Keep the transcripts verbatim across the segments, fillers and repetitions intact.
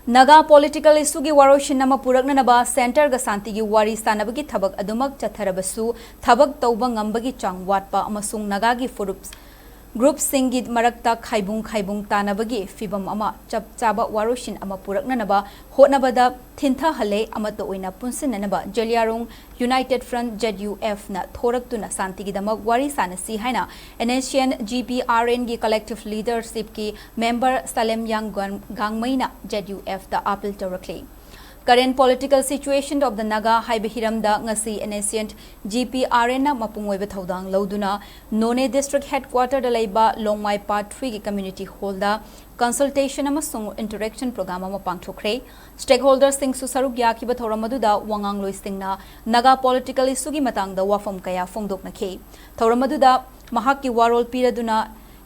Naga political ꯏꯁꯨꯒꯤ ꯋꯥꯔꯣꯏꯁꯤꯟ ꯑꯃ ꯄꯨꯔꯛꯅꯅꯕ ꯁꯦꯟꯇꯔꯒ ꯁꯥꯟꯇꯤꯒꯤ ꯋꯥꯔꯤ ꯁꯥꯅꯕꯒꯤ ꯊꯕꯛ ꯑꯗꯨꯃꯛ ꯆꯠꯊꯔꯕꯁꯨ, ꯊꯕꯛ ꯇꯧꯕ ꯉꯝꯕꯒꯤ ꯆꯥꯡ ꯋꯥꯠꯄ ꯑꯃꯁꯨꯡ ꯅꯥꯒꯥꯒꯤ ꯐꯨꯔꯨꯞ ꯒ꯭ꯔꯨꯞꯁꯤꯡꯒꯤ ꯃꯔꯛꯇ ꯈꯥꯏꯕꯨꯡ ꯈꯥꯏꯕꯨꯡ ꯇꯥꯅꯕꯒꯤ ꯐꯤꯚꯝ ꯑꯃ ꯆꯞ ꯆꯥꯕ ꯋꯥꯔꯣꯏꯁꯤꯟ ꯑꯃ ꯄꯨꯔꯛꯅꯅꯕ ꯍꯣꯠꯅꯕꯗ ꯊꯤꯟꯊꯍꯜꯂꯦ꯫ ꯑꯃꯠꯇ ꯑꯣꯏꯅ ꯄꯨꯟꯁꯤꯟꯅꯅꯕ Zeliangrong United Front, Z U F, ꯅ ꯊꯣꯔꯛꯇꯨꯅ ꯁꯥꯟꯇꯤꯒꯤꯗꯃꯛ ꯋꯥꯔꯤ ꯁꯥꯅꯁꯤ ꯍꯥꯏꯅ N S C N G P R N ꯒꯤ collective leadership ꯀꯤ member ꯁꯂꯦꯝꯌꯥꯡ ꯒꯥꯡ-, ꯒꯥꯡꯃꯩꯅ Z U F ꯇ appeal ꯇꯧꯔꯛꯂꯤ꯫ Current political situation of the Naga ꯍꯥꯏꯕ ꯍꯤꯔꯝꯗ ꯉꯁꯤ N S C N G P R N ꯅ ꯃꯄꯨꯡ ꯑꯣꯏꯕ ꯊꯧꯗꯥꯡ ꯂꯧꯗꯨꯅ ꯅꯣꯅꯦ district headquarter ꯗ ꯂꯩꯕ ꯂꯣꯡꯃꯥꯏ Part three ꯒꯤ community hall ꯗ consultation ꯑꯃꯁꯨꯡ interaction program ꯑꯃ ꯄꯥꯡꯊꯣꯛꯈ꯭ꯔꯦ꯫ Stakeholder ꯁꯤꯡꯁꯨ ꯁꯔꯨꯛ ꯌꯥꯈꯤꯕ ꯊꯧꯔꯝ ꯑꯗꯨꯗ ꯋꯥꯉꯥꯡꯂꯣꯏꯁꯤꯡꯅ ꯅꯥꯒꯥ ꯄꯣꯂꯤꯇꯤꯀꯦꯜ ꯏꯁꯨꯒꯤ ꯃꯇꯥꯡꯗ ꯋꯥꯐꯝ ꯀꯌꯥ ꯐꯣꯡꯗꯣꯛꯅꯈꯤ꯫ ꯊꯧꯔꯝ ꯑꯗꯨꯗ ꯃꯍꯥꯛꯀꯤ ꯋꯥꯔꯣꯜ ꯄꯤꯔꯗꯨꯅ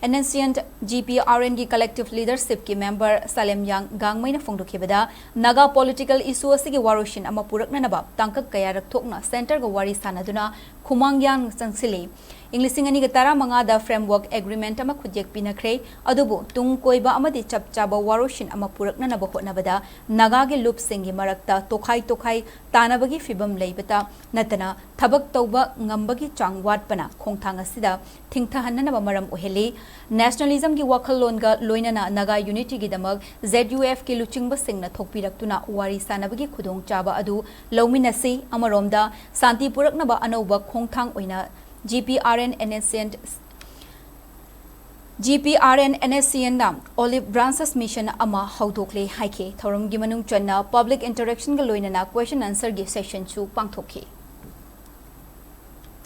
N S C N G P R N ꯒꯤ collective leadership ꯀꯤ member ꯁꯂꯦꯝꯌꯥꯡ ꯒꯥꯡꯃꯩꯅ ꯐꯣꯡꯗꯣꯛꯈꯤꯕꯗ, ꯅꯥꯒꯥ ꯄꯣꯂꯤꯇꯤꯀꯦꯜ ꯏꯁꯨ ꯑꯁꯤꯒꯤ ꯋꯥꯔꯣꯏꯁꯤꯟ ꯑꯃ ꯄꯨꯔꯛꯅꯅꯕ ꯇꯥꯡꯀꯛ ꯀꯌꯥꯔꯛ ꯊꯣꯛꯅ ꯁꯦꯟꯇꯔꯒ ꯋꯥꯔꯤ ꯁꯥꯅꯗꯨꯅ ꯈꯨꯃꯥꯡ ꯌꯥꯡꯅ ꯆꯪꯁꯤꯜꯂꯤ꯫ ꯏꯪ ꯂꯤꯁꯤꯡ ꯑꯅꯤꯒ ꯇꯔꯥꯃꯉꯥꯗ framework agreement ꯑꯃ ꯈꯨꯠꯌꯦꯛ ꯄꯤꯅꯈ꯭ꯔꯦ, ꯑꯗꯨꯕꯨ ꯇꯨꯡ ꯀꯣꯏꯕ ꯑꯃꯗꯤ ꯆꯞ ꯆꯥꯕ ꯋꯥꯔꯣꯏꯁꯤꯟ ꯑꯃ ꯄꯨꯔꯛꯅꯅꯕ ꯍꯣꯠꯅꯕꯗ ꯅꯥꯒꯥꯒꯤ ꯂꯨꯞꯁꯤꯡꯒꯤ ꯃꯔꯛꯇ ꯇꯣꯈꯥꯏ ꯇꯣꯈꯥꯏ ꯇꯥꯅꯕꯒꯤ ꯐꯤꯚꯝ ꯂꯩꯕꯇ ꯅꯠꯇꯅ ꯊꯕꯛ ꯇꯧꯕ ꯉꯝꯕꯒꯤ ꯆꯥꯡ ꯋꯥꯠꯄꯅ ꯈꯣꯡꯊꯥꯡ ꯑꯁꯤꯗ ꯊꯤꯡꯊꯍꯟꯅꯅꯕ ꯃꯔꯝ ꯑꯣꯏꯍꯜꯂꯤ꯫ Nationalism ꯒꯤ ꯋꯥꯈꯜꯂꯣꯟꯒ ꯂꯣꯏꯅꯅ Naga unity ꯒꯤꯗꯃꯛ Z U F ꯀꯤ ꯂꯨꯆꯤꯡꯕꯁꯤꯡꯅ ꯊꯣꯛꯄꯤꯔꯛꯇꯨꯅ ꯋꯥꯔꯤ ꯁꯥꯅꯕꯒꯤ ꯈꯨꯗꯣꯡꯆꯥꯕ ꯑꯗꯨ ꯂꯧꯃꯤꯟꯅꯁꯤ꯫ ꯑꯃꯔꯣꯝꯗ, ꯁꯥꯟꯇꯤ ꯄꯨꯔꯛꯅꯕ ꯑꯅꯧꯕ ꯈꯣꯡꯊꯥꯡ ꯑꯣꯏꯅ G P R N N S C N, G P R N N S C N ꯅ Olive Branches Mission ꯑꯃ ꯍꯧꯗꯣꯛꯂꯦ ꯍꯥꯏꯈꯤ꯫ ꯊꯧꯔꯝꯒꯤ ꯃꯅꯨꯡ ꯆꯟꯅ public interaction ꯒ ꯂꯣꯏꯅꯅ question answer ꯒꯤ session ꯁꯨ ꯄꯥꯡꯊꯣꯛꯈꯤ꯫